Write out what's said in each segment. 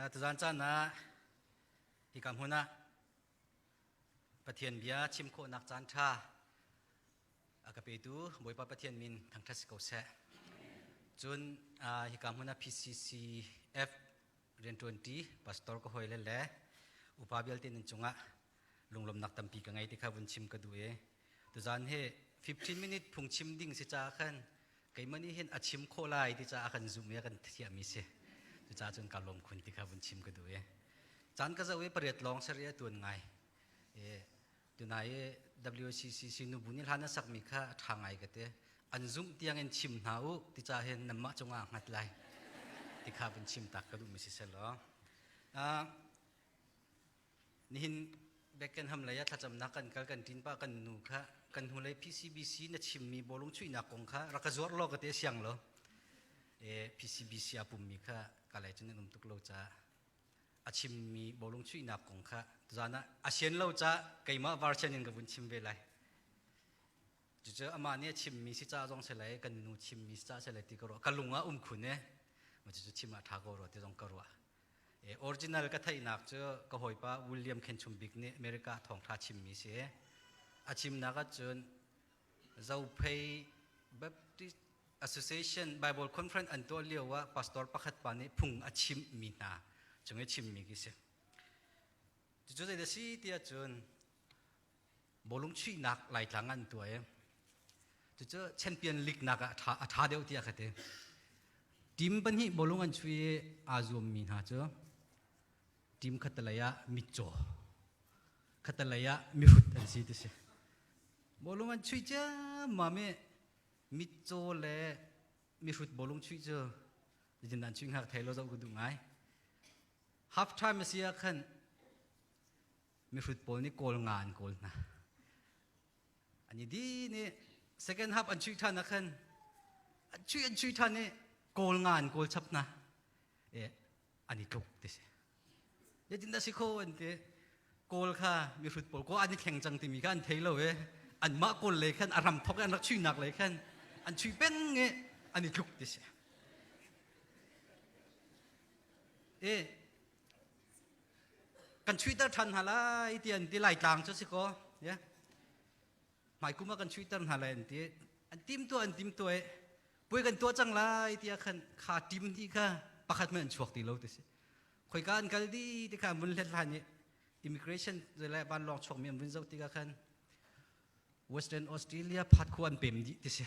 Tuzaan caan ah hika hmun ah Pathian bia chim khawhnak caan ṭha a ka petu Bawipa Pathian min thangṭhat si ko seh. Cun hika hmun ah PCCF rianṭuanṭi pastor ka hawile le upa vialte nan cungah lunglawmnak tampi ka ngei ti kha vun chim ka duh i tuzaan hi 15 minute phungchim ding si caah khan keimah nih hin a chim khawh lai ti caah kan zumh i a kan thiahmi si. Cucaah cun ka lawm khun ti kha vun chim ka duh i caan ka zoh i pariat lawng sari a tuan ngai. I tunai i WCCC nubu nih hlan a sakmi kha a ṭha ngai ka ti. An zumh tiang in chim hna u ti caah hin nanmah cungah hngat lai ti kha vun chim tak ka duhmi si selaw. Nihin Beckenham lei ah thlacamnak kan kal kan ṭin pah kan nu kha kan hnulei PCBC na chimmi bawlung chuihnak kong kha rak ka zuar law ka te siang lo. E, PCBC a pummi kha ka lei cun an um tuk lo caah a chimmi bawlung chuihnak kong kha tuzaan ah a sian lo caah keimah version in ka vun chim ve lai. Cucu amah nih a chimmi si ca zong si lai kan nu chimmi si ca si lai ti ka ruah ka lung ah um khun e. Cucu chim ah ṭha ko rua ti zong ka ruah. Original ka theihnak cu ka hawipa William Khenchum Bik nih America thawngṭha chimmi si. A chimnak ahcun Zophei Baptist Association Bible Conference an tuah lio ah pastor pakhat pa nih phung a chimmi hna cung i chimmi khi si. Cucu zei dah si ti ahcun bawlung chuihnak Laitlang an tuah i cucu champion league nak ah a ṭha deuh tiah ka ti. Team pahnih bawlung an chui i aa zuammi hna cu team khattelei ah mitcaw, khattelei ah mihrut an si ti si. Bawlung an chuih ciammam i mitcaw le mihrut bawlung chuih cu zeitin an chuih hngak thei lo zoh ka duh ngai. Half time a si ah khan mihrut pawl nih kawl nga an kawl hna. An i din i second half an chuih ṭhan ah khan an chuih an chuih ṭhan i kawl nga an kawl chap hna. E, an i tluk ti si. Zeitin dah si kho an ti. Kawl kha mihrut pawl kaw an i thleng cang timi kha an thei lo i anmah kawl lei khan a ram thok i an rak chuihnak lei khan an chuih peng i an i tluk ti si. E, kan chuihter ṭhan hna lai ti an ti Laitlang cu si kaw yeah. Hmaikum ah kan chuihter hna lai an ti an tim tuah an tim tuah i puai kan tuah cang lai tiah khan kha tim ti kha pakhat hmanh an chuak ti lo ti si khoika an kal di ti kha an vun hlet hlan i immigration le vanlawng chuakmi an vun zoh tikah khan Western Australia phat khu an pem dih ti si.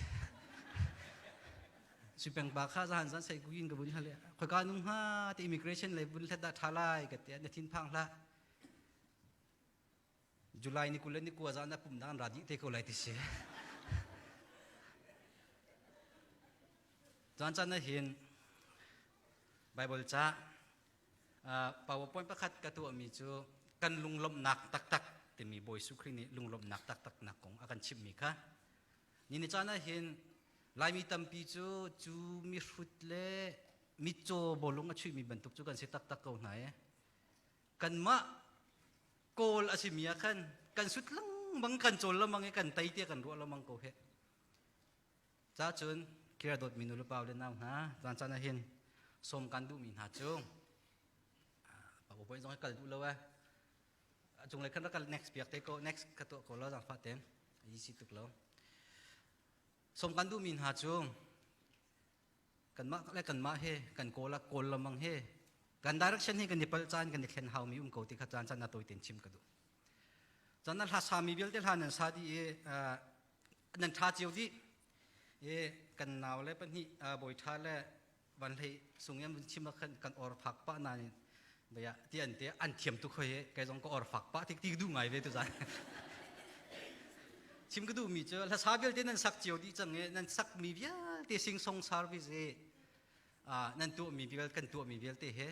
Supeng pa kha zahan zan sai kuin ka bun hale khoika nung ha ti immigration lei bun hlet da tha lai ka ti na thin phang hlah. July ni kul le ni kua zan na pum dan ra dih te ko lai ti si. Caan caan na hin Bible ca PowerPoint pakhat ka tuahmi cu kan lunglawmhnak taktak timi Bawi Jesuh Khrih nih lunglawmhnak taktak nak kong a kan chimhmi kha ni ni caan ah hin Laimi tampi cu cu mihrut le mitcaw bawlung a chuihmi bantuk cu kan si taktak ko hna i kanmah kawl a simi ah khan kan sut lengmang kan cawl lengmang i kan tei tiah kan ruah lengmang ko heh Ca cun kira dawtmi nu le pa le nau hna caan caan ah hin sawm kan duhmi hna cu pa zong kal duh lo eh a cunglei khan rak kal next piak te ko next ka tuah ko lo zangfah ten easy tuk lo sawm kan duhmi hna cu kanmah le kanmah he kan kawl ah kawl lamang he kan direction hi kan i palh caan kan i thlen haumi um ko ti kha caan caan na tawi ten chim ka duh caan na hla sami vialte hla nan sa di i nan ṭha cio dih i kan nau le pahnih bawi ṭha le van hlei sung in vun chim ah khan kan or fak pah nain bia ti an te an thiam tuk hoi kei zong ka or fak pah tik ti duh ngai ve tu zan chim ka duh mi cu hlasa vialte nan sak cio dih cang i nan sak mi vialte sing song service i nan tuah mi vialte kan tuah mi vialte he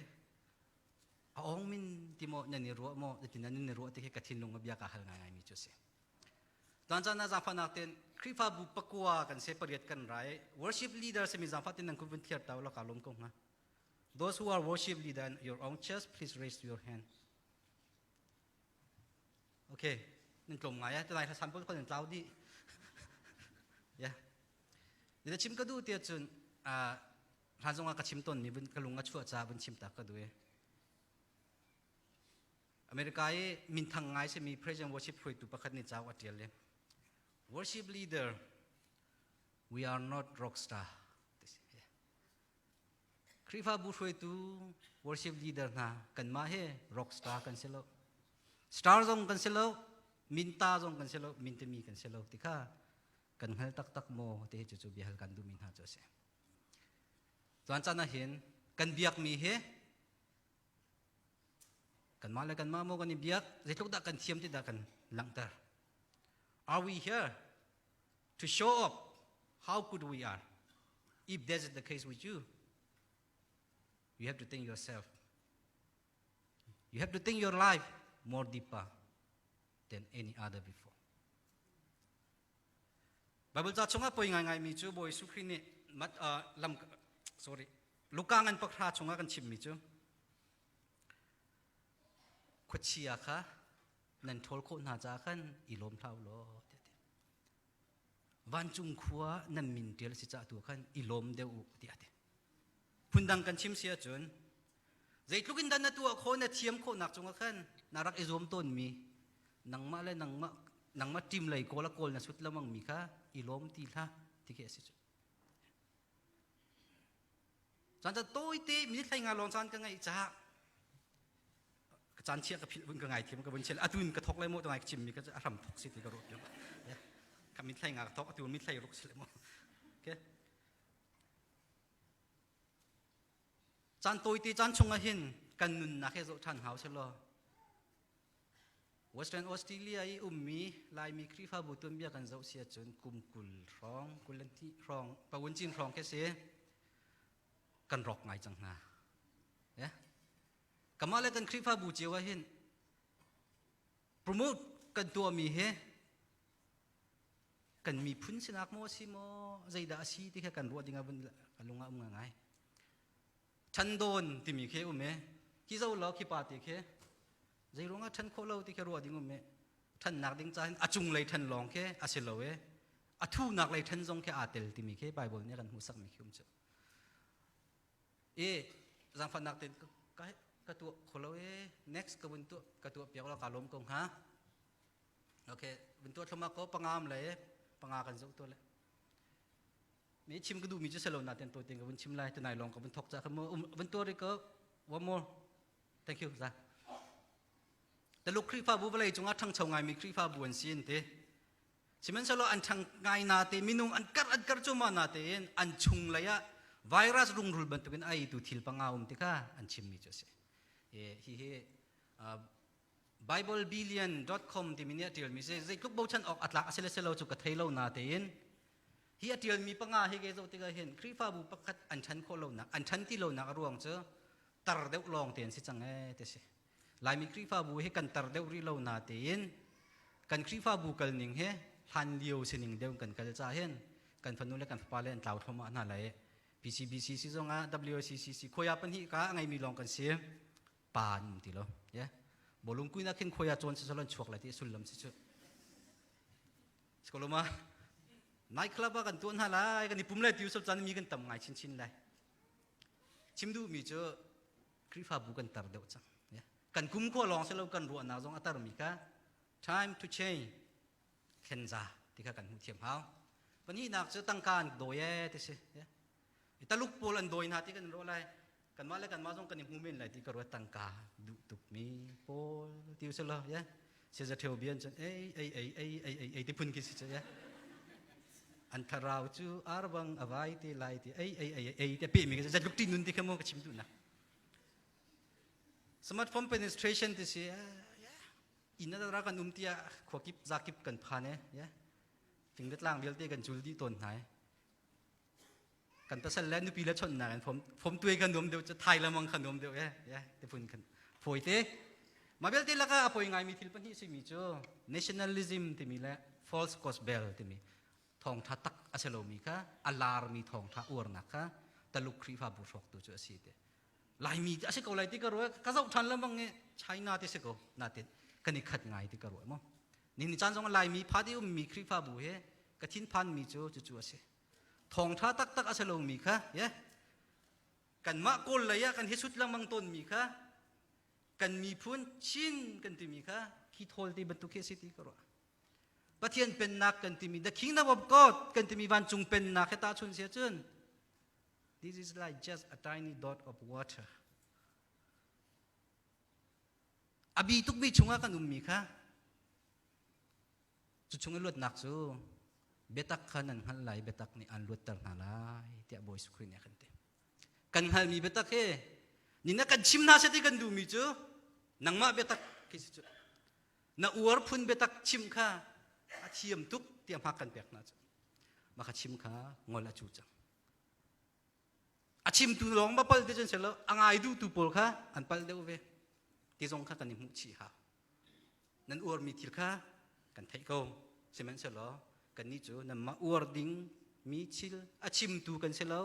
a ong min ti maw nan i ruah maw ti nan i ruah ti khi ka thinlung a bia ka hal ngai ngai mi cu si Caan caan ah zaangfahnak tein Khrihfabu pakua kan se pariat kan rai worship leader simi zaangfah tein nan kut vun thiar ta ulaw ka lawm ko hnga. Those who are worship leader in your own church, please raise your hand. Okay, nan tlawm ngai ah tunai hla pawl kan tlau dih. Yeah. Ni chim ka duh tiah cun hlan zong ah ka chim tawn mi vun ka lung a chuah ca vun chim tak ka duh i. America i minthang ngai simi President worship hruaitu pakhat nih cauk a ṭial i worship leader we are not rock star. Khrihfabu hruaitu worship leader hna kanmah he rock star kan si lo. Star zong kan si lo, minta zong kan si lo, mintami kan si lo ti kha kan hngal taktak maw ti hi cucu biahal kan duhmi hna cu a si. Tuan caan ah hin kan biakmi hi kanmah le kanmah maw kan i biak zeitluk dah kan thiam ti dah kan langhter. Are we here to show up how good we are? If that is the case with you, you have to think yourself. You have to think your life more deeper than any other before. Bible ca chungah poi ngaingai mi cu Bawi Jesuh Khrih nih mat uh, lam sorry Luka ngan pakhra chungah kan chimmi cu khuachia kha nan ṭhawl khawh hna caah khan i lawm hlah u law tiah ti. Vancung khua nan min ṭial a si caah tu khan i lawm deuh u tiah a ti. Phundang kan chim si ahcun zeitluk in dah na tuah khawh na thiam khawhnak cungah khan na rak i zuam tawnmi nangmah le nangmah nangmah ṭim lei kawl a kawl na sut lamang mi kha i lawm ti hlah ti khi a si cu. Caan ca tawite minute hlei nga lawng caan ka ngeih caah ka caan chia ka philh vun ka ngai thiam ka vun chial atu in ka thok lai mo to ngai ka chim mi ka a hram thok si ti ka ruat piak ka mit hlei nga ka thok atu mit hlei ruk si le mo okay caan tawite caan chung ah hin kan nunnak he zoh ṭhan hau selaw Western Australia i ummi Laimi Khrihfabu tuanbia kan zoh si ahcun kum 20 hrawng, 22 hrawng, pawuncin hrawng khi si kan rawk ngai cang hna. Yeah. Kamah le kan Khrihfabu cio ah hin promote kan tuahmi hi kan miphun sinak maw si maw zeidah a si ti kha kan ruah ding ah vun ka lung ah um ngai. Ṭhandawn timi khi um i khi zo law khi pa ti khi zeiruang ah ṭhan khawh lo ti khi ruah ding um i ṭhannak ding ca hin a cunglei ṭhan lawng khi a si lo i a thunak lei ṭhan zong khi aa tel timi khi Bible nih a kan hmuhsakmi khi um cu. I zaangfahnak tein ka ka tuah kho lo i next ka vun tuah ka tuah piak law ka lawm ko hnga. Okay, vun tuah thluma ko pangam le panga kan zoh to le. Mi chim ka duhmi cu selo natin to ting ka vun chim lai tunai lawng ka vun thok ca ka mu vun tuar ko one more thank you za Taluk Khrihfabu vawlei cungah ṭhangcho ngaimi Khrihfabu an si an ti sihmanhsehlaw an ṭhang ngai na te minung an kar an kar cuahmah na tein an chung lei ah virus rungrul bantukin a eitu thil panga um ti kha an chimmi cu a si hi hi biblebillion.com timi nih a ṭialmi si zeitluk bochan awk a tlak a si le si lo cu ka thei lo na tein Hi a ṭialmi panga hi ke zoh tikah hin Khrihfabu pakhat an ṭhan khawh lonak, an ṭhan ti lonak a ruang cu tar deuh lawng te an si cang ee ti si. Laimi Khrihfabu hi kan tar deuh rih lo na tein kan Khrihfabu kal ning hi hlan lio sining deuh kan kal ca hin kan fanu le kan fapa le an tlau thluahmah hna lai. PCBC si zongah WCCC khoya pahnih ka a ngeimi lawng kan si. Pa an um ti lo. Yeah. Bolung kuina khin khoya cawn si solon chuak lai ti sullam si cu. Skoloma night club ah kan tuah hna lai kan i pum lai ti usal caan mi kan tam ngai chinchin lai chim duh mi cu Khrihfabu kan tar deuh cang kan kum khua lawng si lo kan ruahnak zong a tar mi kha time to change thlen za ti kha kan hmuh thiam hau pahnihnak cu tangka an dawi e ti si taluk pawl an dawi hna ti kan ruah lai kanmah le kanmah zong kan i hmu men lai ti ka ruat tangka duh tuk mi pawl ti usih law ya siza theu bian cun ei ei ei ei ei ei ei ti phun khi si cu ya an thlarau cu arbang avai ti lai ti ei ei ei ei te pe mi ka zatluk ti nun ti kha mo ka chim duh na smartphone penetration ti si inn ra kan um tia khua kip zakip kan phan e ya fing le tlang vialte kan cul dih tawn hna kan pasal le nupi le chonhnak in fom tuai kan nuam deuh cu thai lamang kan nuam deuh eh yeah te phun kan fawi te mah vialte lakah a poi ngaimi thil pahnih simi cu nationalism timi le false gospel timi thawngtha tak a si lomi kha a larmi thawngtha uarnak kha Taluk Khrihfabu hrawktu cu a si te Laimi a si ko lai ti ka ruah ka zoh ṭhan lengmang i China ti si ko natin kan i khat ngai ti ka ruah mu ni ni caan zong Laimi pha ti ummi Khrihfabu he ka thinphanmi cu cucu a si thawngṭha taktak a si lomi kha ye kanmah kawl lei ah kan hi sut lengmang tawnmi kha. Kan miphun Chin kan timi kha khi thawl te bantuk khi a si ti ka ruah. Pathian pennak kan timi the kingdom of God kan timi vancung pennak he tahchun sia cun this is like just a tiny dot of water. A bi tukmi chungah kan ummi kha cu chung i luatnak cu biatak kha nan hngalh lai biatak nih an luatter hna lai tiah Bawi Jesuh Khrih nih a kan ti. Kan hngalhmi biatak hi ni na kan chim hna seh ti kan duhmi cu nangmah biatak khi si cu na uar phun biatak chim kha a thiam tuk tiah hmak kan pek hna cu mah kha chim kha ngol a cu cang. A chimtu lawng ma pal te cun silo a ngai duhtu pawl kha an pal deuh ve ti zong kha kan i hmuh chih hau. Nan uarmi thil kha kan theih ko. Sihmanhsehlaw kannih cu nanmah uar ding mi thil a chimtu kan si lo.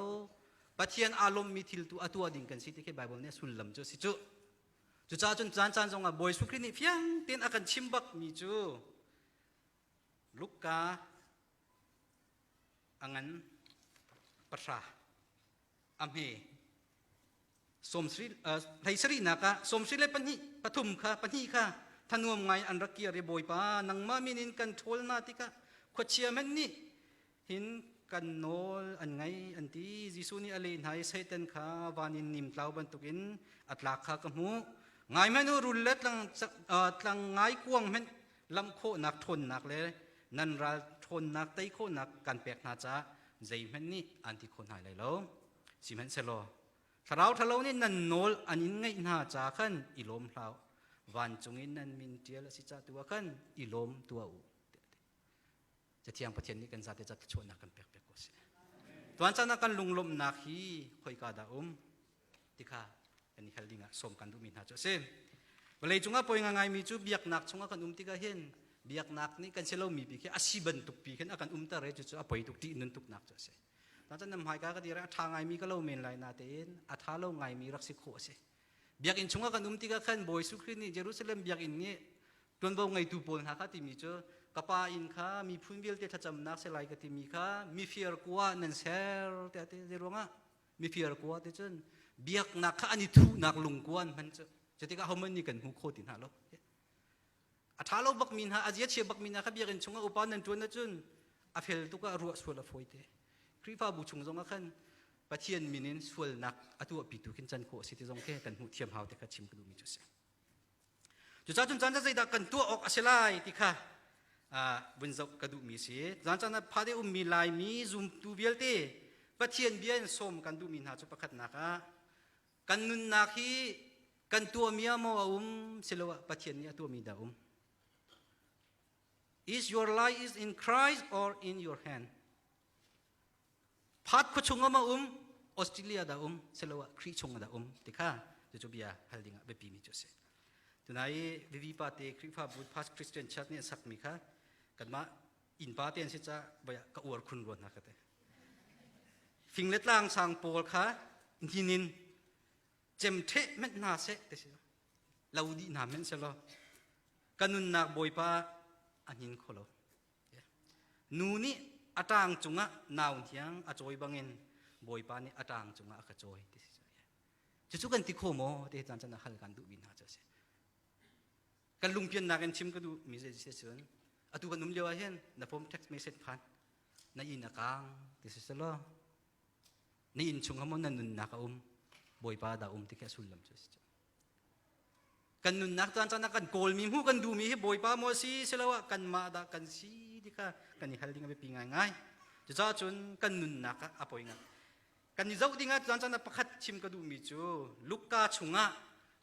Pathian aa lawmmi thil tu a tuah ding kan si ti khi Baibal nih a sullam cu a si cu. Cucaah cun caan caan zongah Bawi Jesuh Khrih nih fiang tein a kan chim bak mi cu Luka a ngan pahra a hme hlei sarihnak ah sawmsarih le pahnih pathum kha pahnih kha thanuam ngai an rak kir i Bawipa nangmah min in kan ṭhawl na tikah khuachia hmanh nih hin kan nawl an ngai an ti. Jesuh nih a leh hna i Satan kha van in nimtlau bantukin a tlak kha ka hmuh. Ngai hmanh u rul le tlang, tlang ngai kuang hmanh lamh khawhnak ṭhawnnak le nan ral ṭhawnnak tei khawhnak kan pek hna caah zeihmanh nih an ti kho hna lai lo. Sihmanhsehlaw thlarau ṭhalo nih nan nawl an in ngaih hna ca khan i lawm hlah u. Vancung in nan min ṭial a si ca tu ah khan i lawm tuah u. Cathiang Pathian nih kan zate ca thluachuahnak kan pek pek ko seh. Tuan caan ah kan lunglawmhnak hi khoika dah um ti kha kan i hal ding ah sawm kan duhmi hna cu a si. Vawlei cungah poi ngaingaimi cu biaknak chungah kan um tikah hin biaknak nih kan si lomi pi khi a si bantuk pi khin a kan umter i cucu a poi tuk ṭih nun tuknak cu a si. Cun nan hmaika ka dir a ṭha ngaimi ka lo men lai natein a ṭha lo ngaimi rak si khawh a si. Biakinn chungah kan um tikah khan Bawi Jesuh Khrih nih Jerusalem biakinn nih ṭuanvo ngeitu pawl hna kha timi cu ka pa inn kha miphun vialte thlacamnak si lai ka timi kha mifir kua nan ser tiah ti zeiruangah mifir kua ti cun biaknak kha an i thuhnak lungkua an hman cu cutikah homan nih kan hmu kho ti hna lo a ṭha lo bakmi hna a zia chia bakmi hna kha biakinn chungah upa nan ṭuan ahcun a fel tuk ah ruah sual a fawi te Khrihfabu chung zongah khan Pathian min in sualnak a tuahpitu khin can khawh a si ti zong khi kan hmuh thiam hau te kha chim ka duhmi cu a si. Cucaah cun caan zeidah kan tuah awk a si lai ti kha vun zoh ka duhmi si. Zan caan ah phade ummi Laimi zumtu vialte Pathian bia in sawm kan duhmi hna cu pakhatnak ah kan nunnak hi kan tuahmi ah maw a um siloah Pathian nih a tuahmi dah um. Is your life is in Christ or in your hand? Phat khua chung ah ma um Australia dah um siloah Khrih chung dah um ti kha cucu bia hal ding ah biapi mi cu a si. Tunai Vivi pa te Khrihfabu Past Christian Church nih an sakmi kha kanmah innpa te an si ca voi ka uar khun ruan hna ka te. Fing le tlang sang pawl kha hnin in cem ṭheh menh hna seh ti si lo dih hna men selaw ka nunnak bawipa a hnin kho lo nu nih a ṭang cungah nau hniang a cawi bangin bawipa nih a ṭang cungah a ka cawi ti si cucu kan ti kho maw ti caan caan hal kan duhmi hna cu a si kan lungpiannak in chim ka duh mi zei si cun atu kan um lio ah hin na phone text message phan na inn a kang ti si selaw na inn chung ah maw na nunnak a um bawipa dah um ti khi a sullam cu a si kan nunnak caan caan ah kan kawlmi hmuh kan duhmi hi bawipa maw si siloah kanmah dah kan si ti kha kan i hal ding a biapi ngaingai cucaah cun kan nunnak ah a poi ngai kan i zoh ding ah caan caan ah pakhat chim ka duhmi cu Luka chungah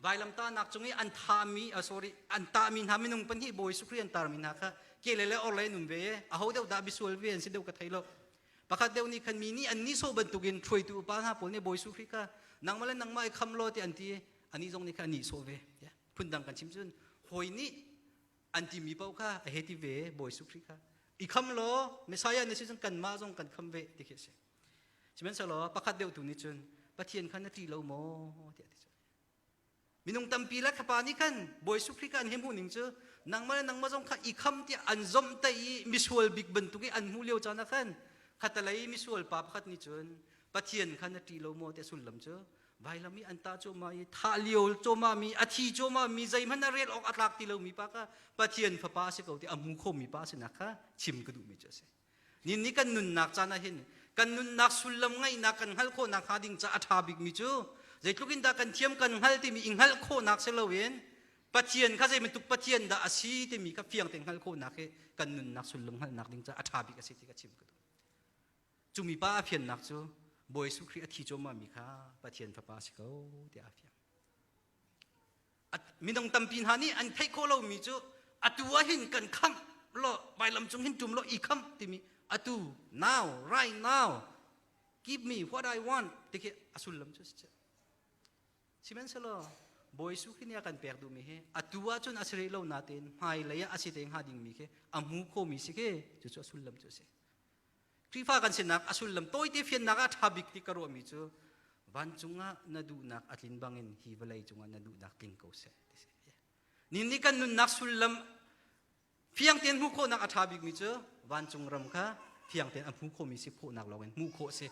vailamtahnak cung i an thahmi uh, sorry an tahmi hna minung pahnih bawi Jesuh Khrih an tarmi hna kha kele le orle an um ve aho deuh dah bisual ve an si deuh ka thei lo Pakhat deuh nih khan mi nih an nihsawh bantukin hruaitu upa hna pawl nih Bawi Jesuh Khrih kha nangmah le nangmah i kham law ti an ti anih zong nih khan a nihsawh ve. Phundang kan chim cun hawi nih an timi paoh kha a he ti ve Bawi Jesuh Khrih kha i kham law Messiah na si cun kanmah zong kan kham ve ti khi a si. Sihmanhsehlaw pakhat deuh tu nih cun Pathian kha na ṭih lo maw tiah a ti. Minung tampi le khapa nih khan Bawi Jesuh Khrih kha an hmuh ning cu nangmah le nangmah zong kha i kham tiah an zomhtaih i misual bik bantuk i an hmuh lio caan ah khan khatalei misual pa pakhat nih cun Pathian kha na ṭih lo maw tiah sullam cu. Vailam i an tah cuahmah i thah lio cuahmah mi a thi cuahmah mi zeihmanh a rel awk a tlak ti lomi pa kha Pathian fapa a si ko ti a hmu khomi pa sinak kha chim ka duhmi cu a si. Ni ni kan nunnak caan ah hin kan nunnak sullam ngaihnak kan hngalh khawhnak hnga ding ca a ṭha bikmi cu zeitluk in dah kan thiam kan hngal timi i hngalh khawhnak si loin Pathian kha zei bantuk Pathian dah a si timi kha fiang tein hngalh khawhnak hi kan nunnak sullam hngalhnak ding ca a ṭha bik a si ti ka chim ka duh. Cu mipa a fiannak cu Bawi Jesuh Khrih a thi cuahmahmi kha Pathian fapa a si ko tiah a fiang. Minung tampi hna nih an theih khawh lomi cu atu ah hin kan khamh law vailam cung hin ṭum law i khamh timi atu now right now give me what I want ti khi a sullam cu a si. Sihmanhsehlaw Bawi Jesuh Khrih nih a kan pek duhmi hi atu ahcun a si rih lo nain hmailei ah a si te hnga dingmi khi a hmu khomi si khi cucu a sullam cu a si. Khrihfa kan sinak a sullam tawite fiannak ah a ṭha bik ti ka ruahmi cu vancung ah na duhnak a tlin bangin hi vawlei cungah na duhnak tling ko seh ti si. Ni nih kan nunnak sullam fiang tein hmuh khawhnak a ṭha bikmi cu vancung ram kha fiang tein a hmu khomi si khawhnak lawngin hmuh khawh a si.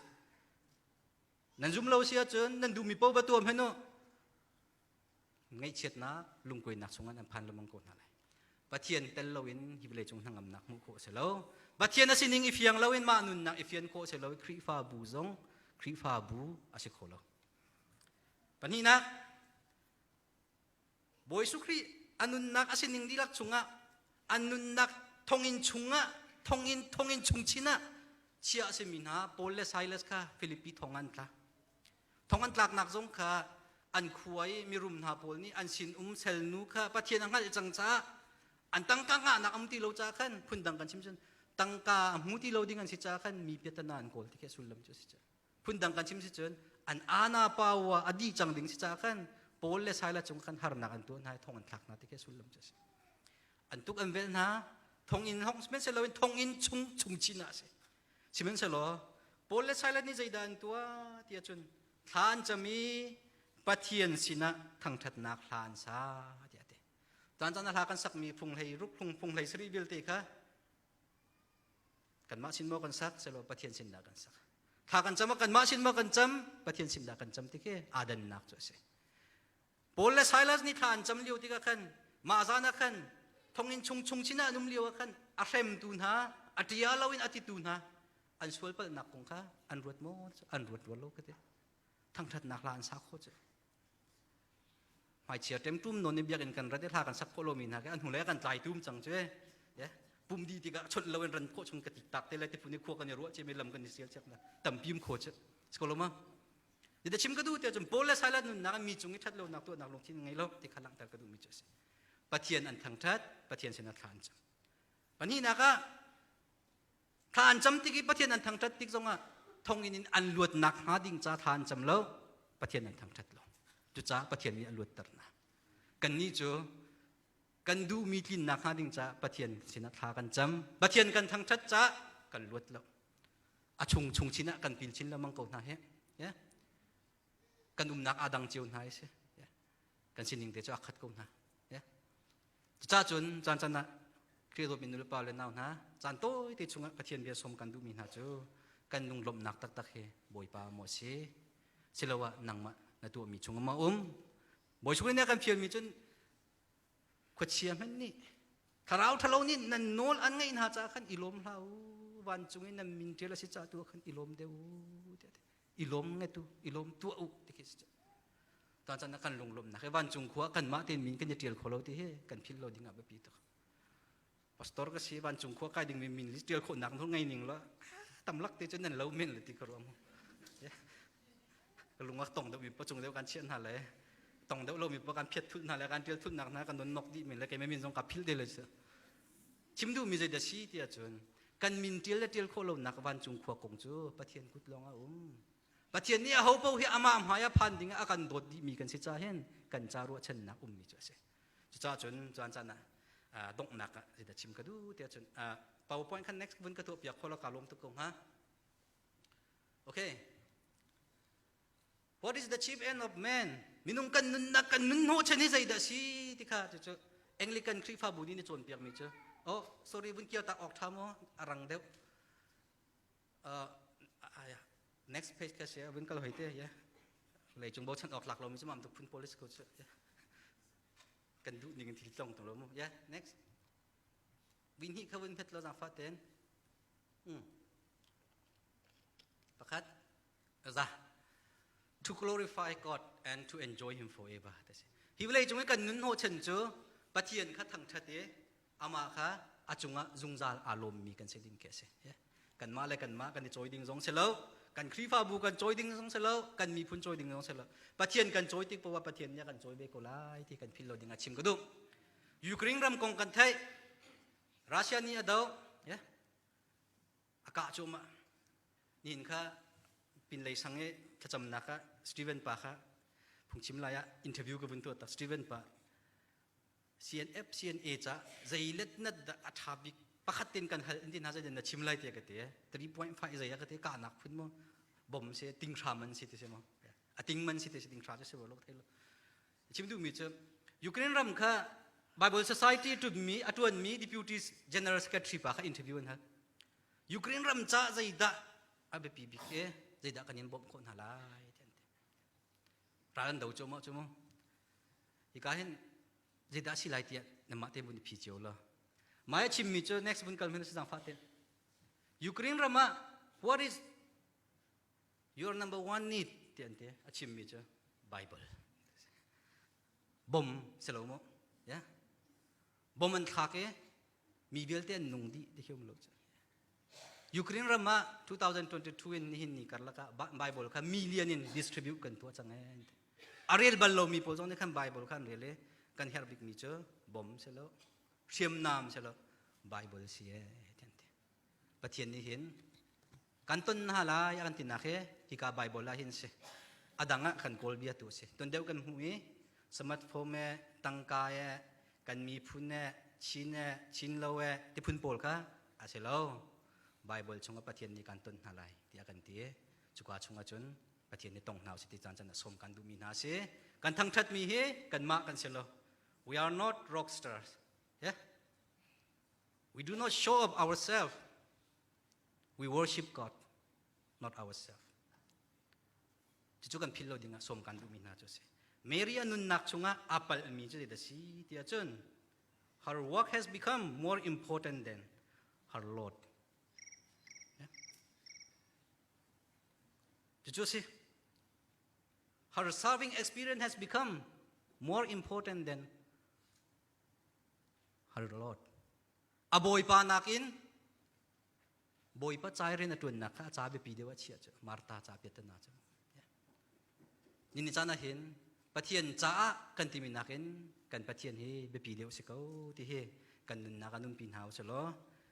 Nan zum lo si ahcun nan duhmi paoh va tuam hen u. Ngaihchiatnak, lungkuainak chungah nan phan lengmang ko hna lai. Pathian tel loin hi vawlei cung hnangamnak hmuh khawh a si lo. Pathian a sining i fiang loin mah nunnak i fian khawh a si lo i Khrihfabu zong Khrihfabu a si kho lo. Pahnihnak, Bawi Jesuh Khrih a nunnak a sining dihlak chungah a nunnak thonginn chungah thonginn thonginn chung chin ah chia a simi hna Paul le Silas kha Filipi thong an tla. Thong an tlaknak zong kha an khua i mirum hna pawl nih an sinum selnu kha Pathian a hngalh cang caah an tangka ngahnak um ti lo caah khan phundang kan chim cun tangka a hmu ti lo ding an si caah khan mi piatana an kawl ti khi a sullam cu a si cun phundang kan chim si cun an ana pawa a dih cang ding si caah khan Paul le Silas cung khan harnak an tuah hna i thong an thlak hna ti khi a sullam cu a si. An tuk an velh hna thonginn hong sihmanhsehlaw thonginn chung chung chin ah a si. Sihmanhsehlaw Paul le Silas nih zeidah an tuah ti ahcun thla an cam i Pathian sinah thangṭhatnak hla an sa tiah a ti. Caan caan ah hla kan sakmi phung hlei ruk phung phung hlei sarih vialte kha kanmah sin maw kan sak selaw Pathian sin dah kan sak. Thla kan cam ah kanmah sin maw kan cam Pathian sin dah kan cam ti khi aa dannak cu a si. Paul le Silas nih thla an cam lio tikah khan mah zan ah khan thonginn chung chung chin ah an um lio ah khan a hremtu hna a ṭia loin a titu hna an sual palhnak kong kha an ruat maw an ruat rual lo ka ti thangṭhatnak hla an sa khawh cu hmaichia ṭemṭum nawn in biakinn kan rat i hla kan sak khawh lomi hna ke an hnulei kan tlai tum cang cu e pum di tikah chawnh loin ran khawh chung ka tik tak te lai te phun i khua kan i ruah cemi lam kan i sial chiak na tampi um kho cu sikolo ma Ti chim ka duh tiah cun Paul le Silas nunnak ah mi cung i ṭhat lonak tuahnak lungthin ngei lo ti kha langhter ka duhmi cu a si. Pathian an thangṭhat, Pathian sinah thla an cam. Pahnihnak ah thla an cam tik i Pathian an thangṭhat tik zongah thonginn in an luatnak hnga ding ca thla an cam lo, Pathian an thangṭhat lo. Cucaah Pathian nih a luatter hna. Kannih cu kan duhmi tlinnak hnga ding caah Pathian sinah thla kan cam. Pathian kan thangṭhat caah kan luat lo. A chung chung chin ah kan pil chin lengmang ko hna hi. Yeah. Kan umnak aa dang cio hna i si. Yeah. Kan sining te cu aa khat ko hna. Yeah. Cucaah cun caan caan ah Khrih dawtmi nulepa le nau hna caan tawi te chungah Pathian bia sawm kan duhmi hna cu kan lunglawmhnak taktak hi Bawipa maw a si siloah nangmah na tuahmi chungah maw um Bawi chung in kan fialmi cun Khuachia hmanh nih thlarau ṭhalo nih nan nawl an ngaih hna caah khan i lawm hlah u vancung i nan min ṭial a si caah tu ah khan i lawm deuh u tiah ti i lawm nget u i lawm tuah u ti khi si tuan caan ah kan lunglawmhnak hi vancung khua kanmah tein min kan i ṭial kho lo ti hi kan philh lo ding ah biapi tuk pastor ka si vancung khua kai ding mi min ṭial khawhnak nawl ngei ning law tamlak te cu nan lo men le ti ka ruah mu ka lung a tong deuh mi pa cung deuh kan chiah hna le tong deuh lomi pa kan phiat thulh hna le kan tial thulhnak hna kan non nok dih men le keimah min zong ka philh te le chim duhmi zei dah si ti ahcun kan min tial le tial khawh lonak vancung khua kong cu Pathian kut lawng a um Pathian nih aho paoh hi amah hmai ah phan ding ah a kan dawt dihmi kan si ca hin kan ca ruahchannak ummi cu a si cucaah cun caan caan ah donghnak ah zeidah chim ka duh tiah cun PowerPoint khan next vun ka tuah piak kho la ka lawm tuk ko hnga Okay. What is the chief end of man? Minung kan nunnak kan nun hnawhchan hi zeidah si ti kha cucu Anglican Khrihfabu nih na cawnpiakmi cu. Oh, sorry vun kio tak awk ṭha maw? A rang deuh. Uh, next page kha sia vun kal hoi te ya. Leicung bochan awk tlak lomi cu mam tuk phun police ko cu. Kan duh ning in thil tlong tung lo mu. Yeah, next. Vin hi kha vun phet lo zangfa ten. Pakhat. Za. To glorify God and to enjoy him forever. Hi vawlei cung i kan nun hnawh chan cu Pathian kha thangṭhat i amah kha a cungah zungzal aa lawmmi kan si ding khi a si. Kanmah le kanmah kan i cawi ding zong si lo, kan Khrihfabu kan cawi ding zong si lo, kan miphun cawi ding zong si lo. Pathian kan cawi tik poah Pathian nih a kan cawi ve ko lai ti kan philh lo ding ah chim ka duh. Ukraine ram kong kan theih. Russia nih a doh. A kah cuahmah. Nihin kha pinlei sang i thlacamnak ah Steven pa kha phungchim lai ah interview ka vun tuah ta. Steven pa CNF CNA ca zei let nat dah a ṭha bik pakhat ten kan hal in ti hna zei na chim lai tiah ka ti 3.5 zei ka ti kahnak phun mo bom se ting hra man si ti se mo a ting man si ti se ting hra se lo thei lo chim duh mi cu Ukraine ram kha Bible Society tu mi a tuan mi Deputy General Secretary pa kha interview an hal Ukraine ram ca zeidah a biapi bik e zeidah kan in bawmh khawh hna lai ti an ti ral an do cu mo cu mu hika hin zeidah si lai tiah namah te bun phi cio lo mai chimmi cu next bun kal hmin si zangfa te Ukraine ram ah what is your number one need ti an te a chimmi cu Bible bom si lo mu ya bom an thlak i mi vialte an nung dih ti khium lo cu Ukraine ram ah 2022 in nihin ni karlak ah Bible kha million in distribute kan tuah cang ee. A rel bal lomi pawl zong nih khan Bible kha an rel i kan herh bikmi cu bom si lo, hriamnam si lo, Bible si ee ti an ti. Pathian nih hin kan ton hna lai a kan tinak hi hika Bible ah hin si. A dang ah kan kawl bia tu si. Ton deuh kan hmuh i smartphone e, tangka e, kan miphun e, Chin e, Chin lo e, ti phun pawl kha a si lo. Bible chungah Pathian nih kan ton hna lai tiah kan ti. Cuka chungah cun Pathian nih tong hna usih ti caan caan a sawm kan duhmi hna a si. Kan thangṭhatmi hi kanmah kan si lo. We are not rock stars. Yeah? We do not show up ourselves. We worship God, not ourselves. Cucu kan philh lo dingah sawm kan duhmi hna cu a si. Mary a nunnak chungah aa palhmi cu zeidah si ti ahcun her work has become more important than her Lord. Cucu a si. Her serving experience has become more important than her Lord. A bawipa nakin Bawipa cai rian a ṭuannak kha a ca biapi deuh a chiah cu Martha ca piatana cu. Nini caan ah hin Pathian caah kan timi nakin kan Pathian hi biapi deuh si ko ti hi kan nunnak ah nunpi hna usih law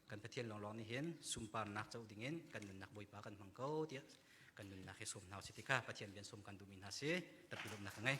kan Pathian lawnglawng nih hin sunparnak co dingin kan nunnak Bawipa kan hmang ko tiah kan nunnak hi sawm hna usih ti kha Pathian bian sawm kan duhmi hna si tapi lawmhnak ka ngei.